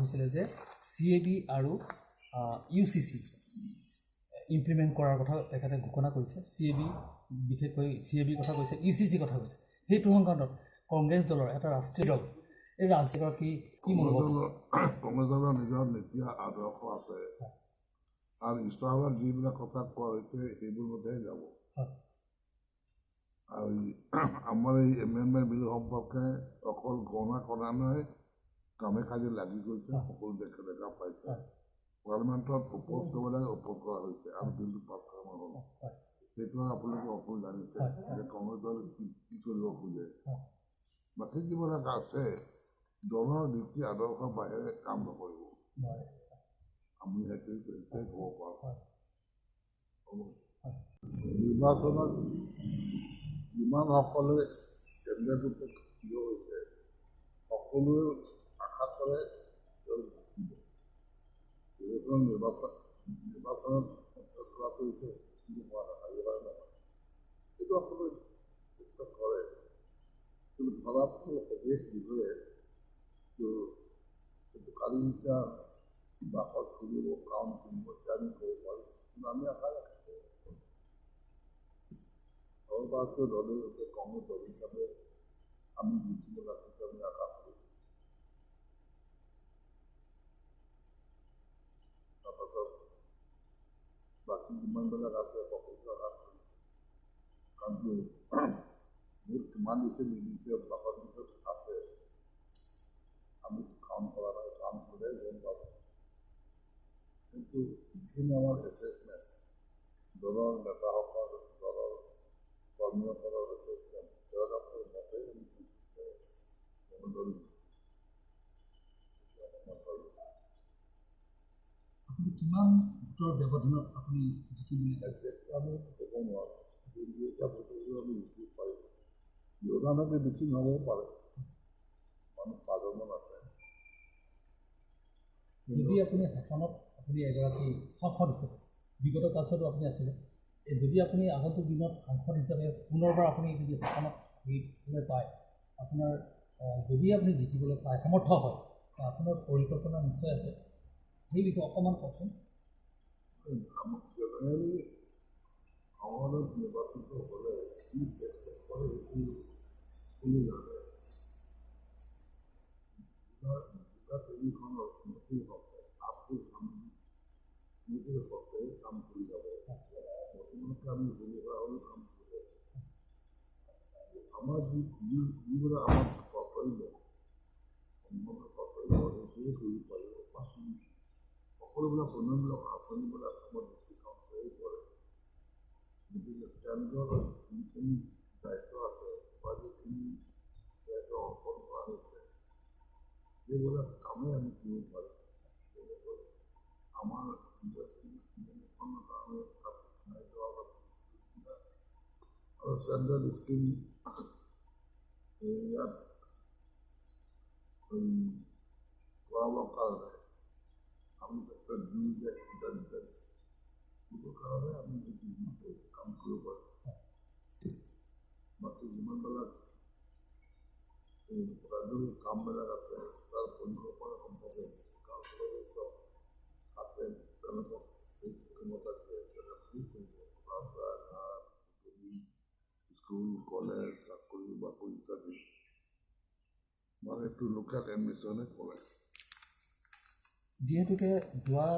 কৰিছিলে যে CAB আৰু UCC implement কৰাৰ কথা তেখেতে ঘোষণা কৰিছে। CAB, বিশেষকৈ CAB কথা কৈছে, UCC কথা কৈছে। সেইটো সংক্ৰান্তত কংগ্ৰেছ দলৰ এটা ৰাষ্ট্ৰীয় দল, এই ৰাজগৰাকী কি মনোভাৱ? কংগ্ৰেছ দলৰ নিজৰ নীতি আদৰ্শ আছে আৰু ইস্তাহাৰত যিবিলাক কথা কোৱা হৈছে সেইবোৰ মতেহে যাব। আৰু আমাৰ এই এমেণ্ডমেণ্ট বিল সম্পৰ্কে অকল গণনা কৰা নাই, কামে কাজে লাগি গৈছে, সকলো দেখা দেখা পাইছে। পাৰ্লিমেণ্টত অপ'জ কৰিব লাগে, অপ'জ কৰা হৈছে আৰু বিলটো পাছ কৰা হ'ল। সেইটো আপোনালোকে সকলো জানিছে যে কংগ্ৰেছ দলে কি কি কৰিব খোজে। বাকী যিবিলাক আছে, দলৰ নীতি আদৰ্শৰ বাহিৰে কাম নকৰিব। আমি সেইটোৱে ক'ব পাৰোঁ। নিৰ্বাচনত যিমানসকলে কেন্দ্ৰীয় ৰূপে থিয় হৈছে, সকলোৱে আশা কৰে তেওঁলোক জিকিব। নিৰ্বাচন নিৰ্বাচনত কণ্টেষ্ট কৰাটো হৈছে কিন্তু হোৱা নহয়, নহয়, সেইটো সকলোৱে চেষ্টা কৰে। কিন্তু ফলাফল সবিশেষ বিষয়ে সেইটো কালি যেতিয়া বাকচ খুলিব, কাউণ্ট কৰিব, তেতিয়া আমি ক'ব পাৰোঁ। কিন্তু আমি আশা ৰাখিছোঁ সৰ্বভাৰতীয় দলে, কংগ্ৰেছ দল হিচাপে আমি জিকিব লাগিব, আমি আশা কৰোঁ। তাৰপাছত বাকী যিমানবিলাক আছে সকলোকে আশা কৰিছোঁ। কাৰণ ভোট কিমান দিছে নিদিছে বাকচ ভিতৰত আছে, আমি কাউণ্ট কৰা নাই, কাউণ্ট কৰিলে গম পাব। কিন্তু যিখিনি আমাৰ এছেচমেণ্ট, দলৰ নেতাসকল, দলৰ কৰ্মীসকলৰ এছেচমেণ্ট, তেওঁলোকৰ মতে দল। আপুনি কিমান ভোটৰ ব্যৱধানত আপুনি জিকিম বুলি? আমি ক'ব নোৱাৰোঁ। দুই এটা ভোটতো আমি জিকিব পাৰিম, ব্যৱধানতে বেছি নহ'বও পাৰে, মানুহ 5জনমান আছে। যদি আপুনি শাসনত, আপুনি এগৰাকী সাংসদ হিচাপে বিগত কালচোৱাতো আপুনি আছিলে, যদি আপুনি আগন্তুক দিনত সাংসদ হিচাপে পুনৰবাৰ আপুনি যদি শাসনত আহিবলৈ পায়, আপোনাৰ যদি আপুনি জিকিবলৈ পায়, সমৰ্থ হয়, আপোনাৰ পৰিকল্পনা নিশ্চয় আছে, সেই বিষয়ে অকণমান কওকচোন। জেনেৰেলি সংসদত নিৰ্বাচিত হ'লে কি কৰে সেইটো কোনে জানে। জিলা তিনিখনৰ উন্নতিৰ হকে, আৰ্থিক সামাজিক উন্নতিৰ হকে কাম কৰি যাব। বৰ্তমানকে আমি সৰু সুৰা হ'লেও কাম কৰি আছোঁ। আমাৰ যি যিবিলাক আমাৰ কৰ্তব্য, সংসদৰ কৰ্তব্য, সেইটোৱে কৰিব পাৰিব। বাকী সকলোবিলাক উন্নয়নমূলক আঁচনিবিলাক আমাৰ ডিষ্ট্ৰিক্ট কাউন্সিলে কৰে। গতিকে কেন্দ্ৰৰ যিখিনি দায়িত্ব আছে বা যিখিনি দায়িত্ব অৰ্পণ কৰা হৈছে, সেইবিলাক কামেই আমি কৰিব পাৰোঁ। যেনেকৈ আমাৰ কাৰণে তাত আৰু চেণ্ট্ৰেল স্কীম ইয়াত কৰাবৰ কাৰণে আমি ইত্যাদি ইত্যাদি, সেইটোৰ কাৰণে আমি কাম কৰিব পাৰোঁ। বাকী যিমানবিলাক ৰাজহুৱা কামবিলাক আছে, তাৰ পৰিকল্পনা সম্পৰ্কে কাউন্সিলৰে তাতে তেওঁলোকক এই ক্ষমতা দিয়ে, কি কৰিব, ৰাস্তা ঘাট, স্কুল কলেজ, চাকৰি বাকৰি ইত্যাদি, মানে এইটো লোকেল এডমিশ্যনে কৰে। যিহেতুকে যোৱা